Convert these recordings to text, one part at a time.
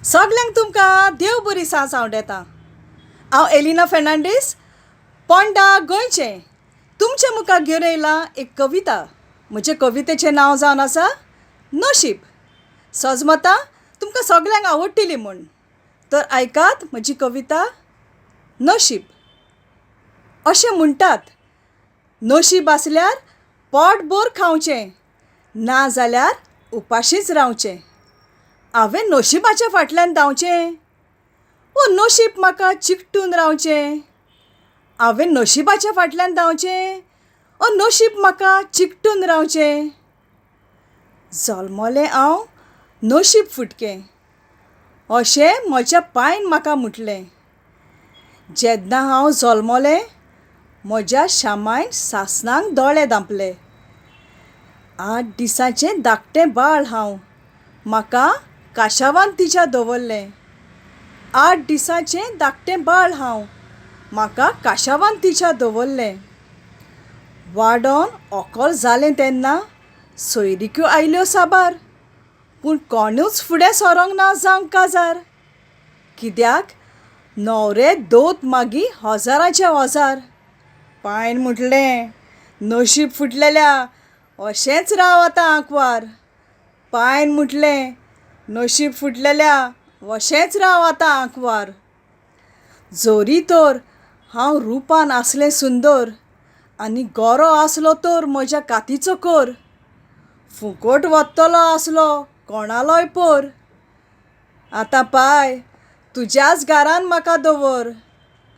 सगल्यांक तुमकां देव बरी सांज आंवडेता. हांव एलिना फेर्नांडीस, पोंडा, गोंयचें. तुमचे मुखार घेवन येयलां एक कविता. म्हजे कवितेचें नांव जावन आसा नशीब. सजमता तुमकां सगल्यांक आवडटली म्हूण. तर आयकात म्हजी कविता नशीब. अशें म्हणटात, नशीब आसल्यार पोटभर खावचें, ना जाल्यार उपाशींच रावचें. हांवें नशिबाच्या फाटल्यान धांवचें वो नशीब म्हाका चिकटून रावचें? हांवें नशिबाच्या फाटल्यान धांवचें वो नशीब म्हाका चिकटून रावचें? जल्मलें हांव नशीब फुटकें अशें म्हज्या पायन म्हाका म्हटलें. जेन्ना हांव जल्मलें म्हज्या श्यामायन सासणांक दोळे धांपले. 8 दिसांचें धाकटें बाळ हांव, म्हाका काशावान तिच्या दवरलें. 8 दिसांचें धाकटें बाळ हांव, म्हाका काशावान तिच्या दवरलें. वाडोन होंकल जालें तेन्ना सोयरिक्यो आयल्यो साबार, पूण कोणूच फुडें सरोंक ना जावंक काजार. कित्याक न्हवरे दोत मागी हजाराचे हजार. पायन म्हटलें, नशीब फुटलेल्या अशेंच राव आतां आंकवार. पायन म्हटलें, नशीब फुटलेल्या अशेंच राव आतां आंकवार. जरी तर हांव रुपान आसलें सुंदर आनी गोरो आसलो तर म्हज्या कातीचो कर, फुकट वतलो आसलो कोणालोय पोर. आतां पाय तुज्याच घरान म्हाका दवर,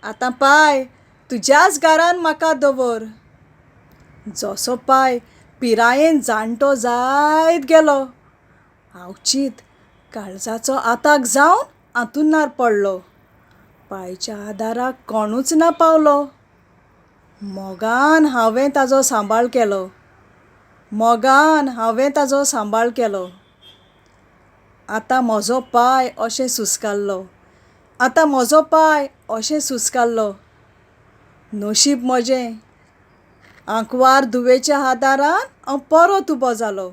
आतां पाय तुज्याच घरान म्हाका दवर. जसो पाय पिरायेन जाणटो जायत गेलो, आवचीत काळजाचो आताक जावन आंतुरणार पडलो. पायच्या आदाराक कोणूच ना पावलो. मोगान हांवें ताजो सांबाळ केलो, मोगान हांवें ताजो सांबाळ केलो. आतां म्हजो पाय अशें सुस्कारलो, आतां म्हजो पाय अशें सुस्कारलो. नशीब म्हजें, आंकवार धुवेच्या आदारान हांव परत उबो जालो.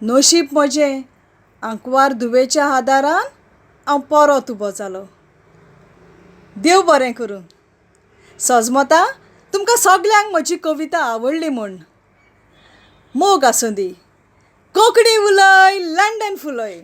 नशीब म्हजें, आंकवार धुवेच्या आदारान हांव परत उबो जालो. देव बरें करूं. सजमता तुमकां सगल्यांक म्हजी कविता आवडली म्हूण. मोग आसूं दी. कोंकणी उलय, लंडन फुलय.